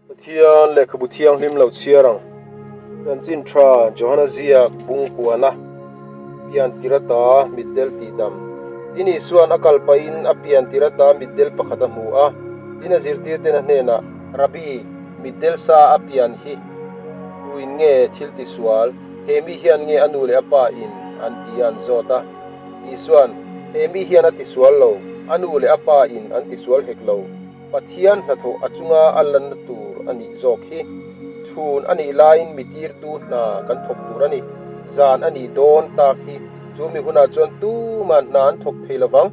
Pathian lehkhabu thianghlim lo chhiar ang. Chanchin tha Johana ziak bung kuana pian tir ata mitdel tihdam. Tin Isua'n a kal pahin a pian tir ata mitdel pakhat a hmu a. Tin a zirtirten a hnenah, Rabbi, mitdel sa a pian hi tuin nge thil tisual? He mi hian nge a nu leh a pa in an ti a an zawt a. Isua'n, He mi hian a tisual lo, a nu leh a pa in an tisual hek lo. Pathian hnathawh a chunga a lanna tur a nih zawk hi. Chhun a nih laiin mi tirtu hna kan thawk tur a ni. Zan a nih dawn tak hi chu mi hunah chuan tuman hna an thawk thei lovang.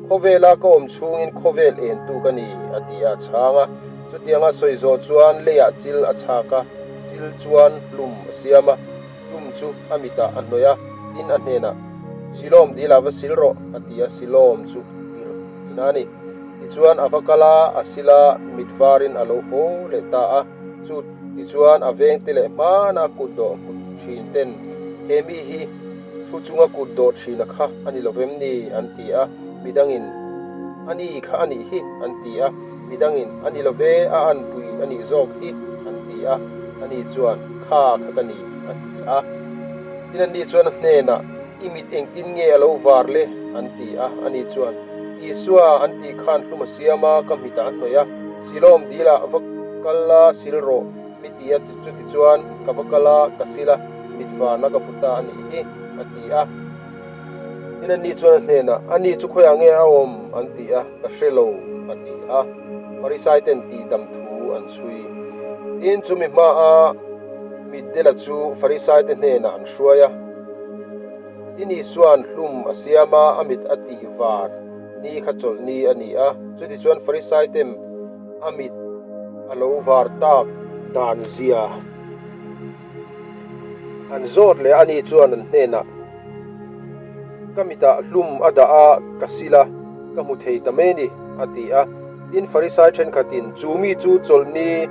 Khawvela ka awm chhungin khawvel entu ka ni, a ti a, a chhang a. Chutianga sawi zawh chuan leiah chil a chhak a, chil chuan hlum a siam a. Hlum chu a mitah a hnawih a, tin a hnenah, Silawm dil ah va sil rawh, a ti a, Silawm chu tirh ina a ni. Tichuan a va kal a, a sil a, mit varin a lo haw leh ta a. Chu tichuan a vengte leh hmana kut dawh hmu thin ten, He mi hi thu chunga kut dawh thina kha a ni lovem ni? an ti a. Midangin, A ni kha a nih hi, an ti a. Midangin, A ni love, a anpui a nih zawk hi, an ti a. Ani chuan, Kha kha ka ni, a ti a. Tin anni chuan a hnenah, I mit engtin nge a lo var le? an ti a. Ani chuan, Isua an tih khan hlum a siam a, ka mitah a hnawih a, Silawm dilah va kal la sil rawh mi ti a, chuti chuan ka va kal a, ka sil a, mit varna ka hmu ta a nih hi, a ti a. Tin anni chuan a hnenah, Ani chu khawiah nge a awm? an ti a, Ka hre lo, a ti a. Farisai ten tihdam thu an chhui. Tin chumi hmaah mitdela chu Farisai te hnenah an hruai a. Tin Isua'n hlum a siam a, a mit a tih var ni kha chawlh ni a ni a. Chutichuan Farisai tem a mit a lo var tak dan zia an zawt leh a, ani chuan an hnenah, Ka mitah hlum a dah a, ka sil a, ka hmu thei ta mai a ni, a ti a. Tin Farisai thenkhatin chu mi chu chawlh ni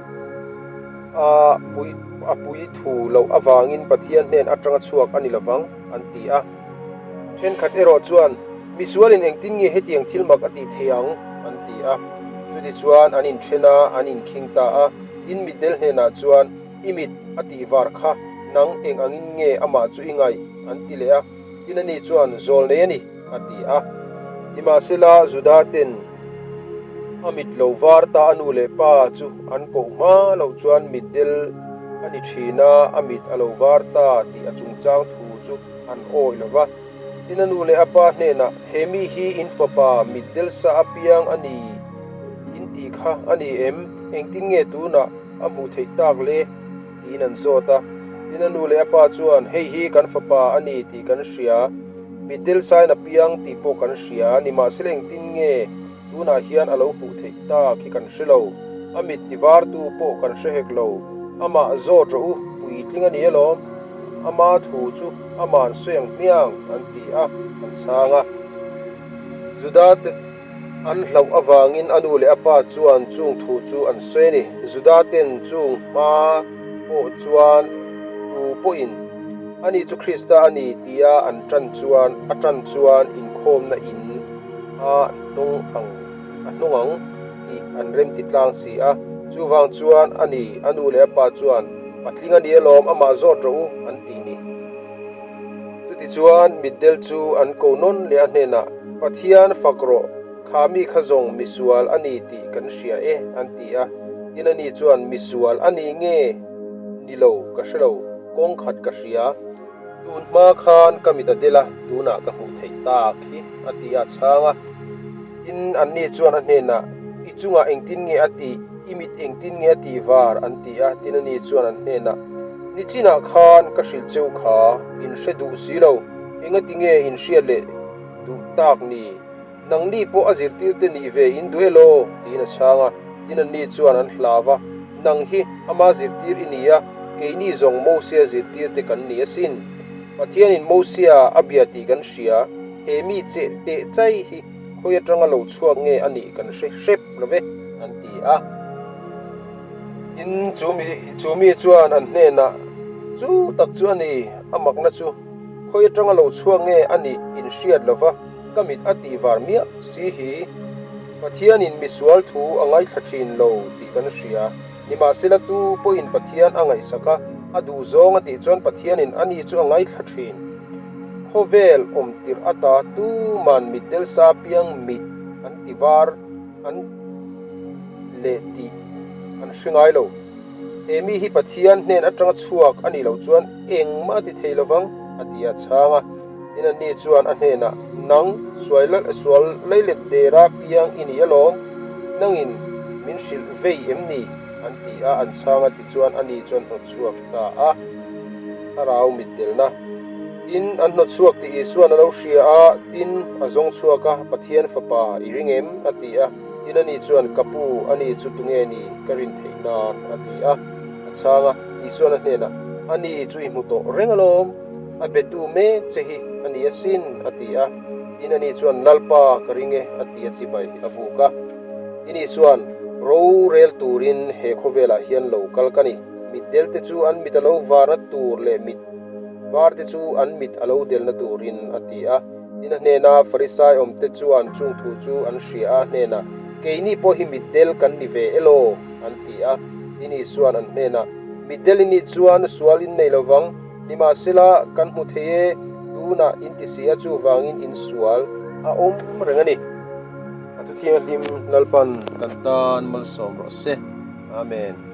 a pui a pui thu loh avangin Pathian hnen atanga chhuak a ni lovang, an ti a. Thenkhat erawh chuan, Misualin engtin nge hetiang thil mak a tih thei ang? an ti a. Chutichuan an inthen a, an inkhing ta a. Tin mitdel hnenah chuan, I mit a tih var kha nang eng angin nge amah chu i ngaih? an ti leh a. Tin ani chuan, Zawlnei a ni, a ti a. Nimahsela Juda ten a mit lo var ta a nu leh pa chu an koh hma loh chuan mitdel a ni thin a, a mit a lo var ta tih a chungchang thu chu an awih lo va. Tin a nu leh a pa hnenah, He mi hi in fapa mitdel sa apiang a ni in tih kha a ni em? Engtin nge tunah a hmuh theih tak le? tiin an zawt a. Tin a nu leh a pa chuan, Hei hi kan fapa a ni tih kan hria. Mitdel sain a piang tih pawh kan hria. Nimahsela engtin nge tunah hian a lo hmuh theih tak hi kan hre lo. A mit tivartu pawh kan hre hek lo. Amah zawt rawh u, puitling a ni alawm. Ama thu chu ama'n sawi ang hmiang, an ti a, an chhang a. Juda te. An hlauh avangin a nu leh a pa chuan chung thu chu an sawi a ni. Juda ten chung hma pawh chuan tu pawhin ani chu Krista a ni tia an tan chuan a tan chuan inkhawmna in a hnung ang a hnung ang tih an remti tlang si a. Chuvang chuan a ni a nu leh a pa chuan patling a ni alawm amah zawt rawh u an ti ni. Chutichuan mitdel chu an ko nawn leh a hnenah, Pathian fak rawh, kha mi kha zawng misual a ni tih kan hria e, an ti a. Tin ani chuan, Misual a ni nge? Ni lo, ka hre lo, kawng khat ka hria. Tun hma khan ka mit a del a, tunah ka hmuh theih tak hi, a ti a chhang a. Tin anni chuan a hnenah, I chungah engtin nge a tih? I mit engtin nge a tih var? an ti a. Tin ani chuan an hnenah, Nichinah khan ka hrilh cheu kha in hre duh si lo, engati nge in hriat leh duh tak ni? Nangni pawh a zirtirte nih ve in duh elaw? tiin a chhang a. Tin anni chuan an hlau a, Nang hi ama zirtir i ni a, keini zawng Mosia zirtirte kan ni asin. Pathianin Mosia a bia tih kan hria, he mi cheh teh chai hi khawi atanga lo chhuak nge a nih kan hre hrep lo ve, an ti a. Tin, chu mi chu mi chuan an hnenah, Chu tak chu a ni, a makna chu khawi atanga lo chhuak nge a nih in hriat lo va, ka mit a tih var miah si hi. Pathianin misual thu a ngaithla thin lo tih kan hria. Nimahsela tu pawhin Pathian a ngaihsak a, a duhzawng a tih chuan Pathianin ani chu a ngaithla thin. Khawvel awm tirh ata tuman mitdel sa piang mit an ti var an leh tih an hre ngai lo. He mi hi Pathian hnen atanga chhuak a nih loh chuan engmah a ti thei lovang, a ti a chhang a. Tin anni chuan a hnenah, Nang, sual leilet dera piang i ni alawm, nangin min hrilh vei em ni? an ti a, an chhang a tichuan ani chuan hnawt chhuak ta a. Thlarau mitdelna. Tin, an hnawt chhuak tih Isuan a lo hria a, tin, a zawng chhuak a, Pathian Fapa i ring em? a ti a. Tin, ani chuan, Ka pu, ani chu tunge ni ka rin theih nan? a ti a. A chhang a, Isuan a hnenah, Ani chu i hmu tawh reng alawm, a betu mek che hi a ni asin, a ti a. Tin, ani chuan, Lalpa, ka ring e, a ti a, chibai a buk a. Tin, Isuan, Rorel turin he khawvelah hian lo kal ka ni. Mitdelte chu an mit a lo varna tur leh mit varte chu an mit a lo delna turin, a ti a. Tin, a hnena Farisai awmte chuan chung thu chu an hria a, a hnenah, Keini pawh hi mitdel kan ni ve elaw? an ti a. Tin, Isuan an hnenah, Mitdel i nih chuan sual in nei lo vang, nimahsela kan hmu thei e, tunah in ti si a, chuvangin in sual a awm reng a ni. A thu thianghlim Lalpan kan tan malsawm rawh se. Amen.